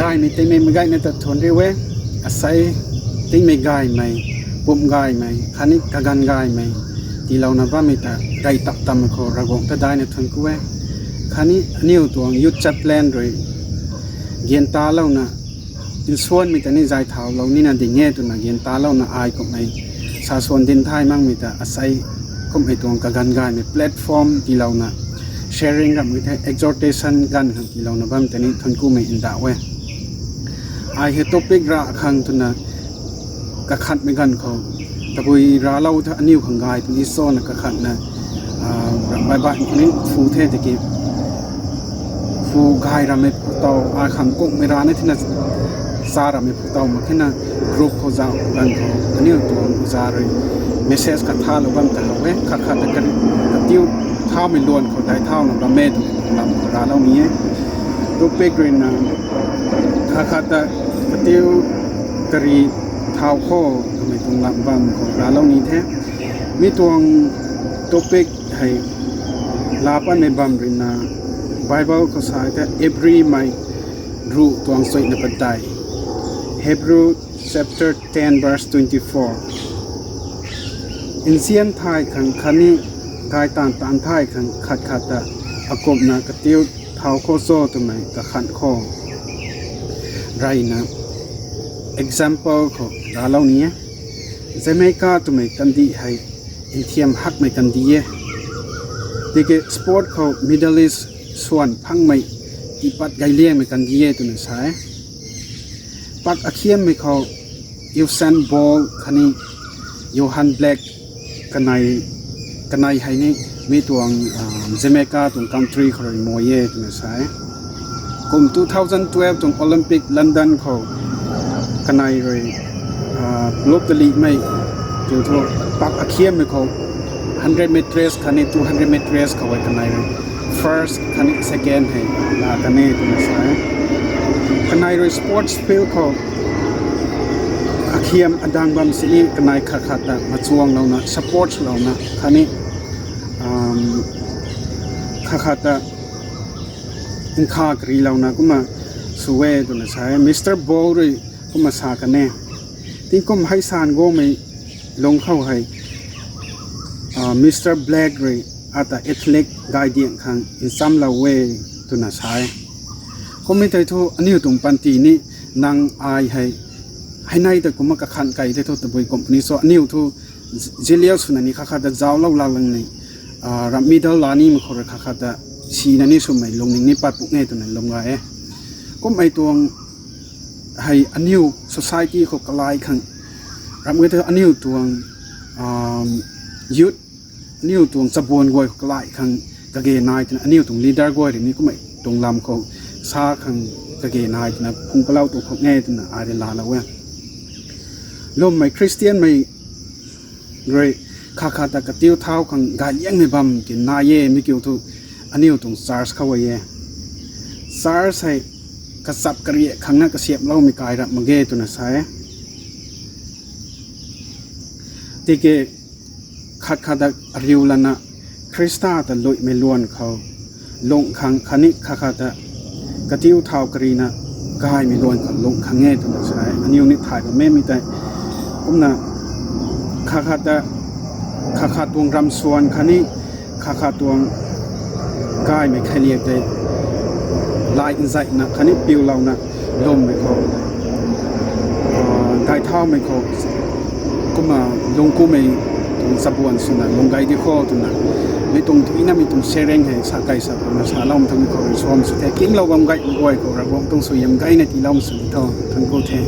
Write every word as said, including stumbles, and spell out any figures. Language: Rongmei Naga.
Gaymei tingmei meic gayna ta thuanc riu e, asei tingmei gaymei, pumc gaymei khatni kaganv gaymei tiilouna bammei ta gay tap tammei khou Ravguangc ta daina thuanc ku e. Khatni aniu tuang youth chaplain rui gyan talouna, nsuanmei ta ni zay thaulou nina ding e twna gyan talouna ai kumhmei sasuan dinc thay makmei ta asei kumhmei tuang kaganv gaymei platform tiilouna sharing ramhmei the exhortation ganv khang tiilouna bam ta ni thuanc kumei ndauh e. Ai hei topic ra khang twna kakhatmei ganv khou, tabui raclou the aniu khang gay puni sona kakhatna, ram baihbaih khou ni phu the tiki phu gay rammei phu tow, ai khang kungmei rana thina cha rammei phu tow mak khe na group khou zauh ganv khou aniu tuang uza rui message khat thalou bam ta how e, khat khat ta kari katiu thaumei luan khou dai thauna bam e twmei tuang lam khou raclou ni e. Topic ruina khat khat ta katiu kari thau kho twmei tuang lam bam khou raclou ni the. Mi tuang topic hei laa patmei bam ruina Bible khou sa the Hebrew mei ruh tuang chuina padeih, Hebrew chapter ten verse twenty-four. Nzian thay khang khatni gay taanv taanv thay khang khat khat ta akumhna katiu thau kho cho twmei kakhan kho reyna example khou raclou ni e. Jamaica twmei kandih hei nthiam hakmei kandih e. Tiki sport khou Middle East swan phangmei tiipat gayliangmei kandih e twna sa e. Pak akhiammei khou Usain Bolt khatni Johann Blake kanei, kanei hei ni mi tuang Jamaica tuang country khou rui mai e twna sa e. Kum two thousand twelve tuang Olympic London khou kanei rui plup talihmei kiu thu pak akhiammei khou hundred meters khatni two hundred meters khou e kanei rui first khatni second hei laa kan e twna sa e. Kanei rui sports field khou akhiam adang bam sini kanei khat khat ta machuanglouna support swlouna khatni khat khat ta nkha karilouna kumna sw e twna sa e. Mister Bolt rui kumna sa kan e. Tingkum hei san guangmei lungc khou hei Mister Blake rui ata athlete gay diang khang nchamlou e twna sa e. Kummei tei thu aniu tuang panty ni nang ai hei hei nei ta kumna kakhan kei tei thu tabui company so aniu thu ziliau swna ni khat khat ta zauclou lak lang ni ram medal laa nimei khou rui khat khat ta sina ni swmei lungning ni pat puk e twna lwm gay e. Kummei tuang hei aniu society khou kalai khang ram e thu aniu tuang youth aniu tuang chabuan guay khou kalai khang kage nai twna aniu tuang leader guay rui ni kummei tuang lam khou sa khang kage nai twna phung palou tuang khou e twna ai rui laalou e. Lwmmei Christianmei rui khat khat ta katiu thau khang gayliangmei bam ti nai e mi kiu thu aniu tuang church khou e. Church hei kachap kariak khangna kasiamhloumei kai rap mak ge twna sa e. Tiki khat khat ta ariu lana Khrista ta luimei luan khou lungh khang khatni khat khat ta katiu thau karina gaymei luan khou lungh khang e twna sa e. Aniu ni thay bammei tei kumna khat khat ta khat khat tuang ramsuan khatni khat khat tuang gaymei kheiliak tei lai nzaihna khatni piulouna lwmmei khou gay thaumei khou kumna lungc kumei tuang chabuan swna lung gay di kho twna mei tuang duinamei tuang sharing hei sa kai sa kumna saloumei thangmei khou rui suam sw the. Kinglou bam gaymei guay khou Ravguangc tuang suaihiam gayna tiiloumei sw di tho. Thuanc ku the.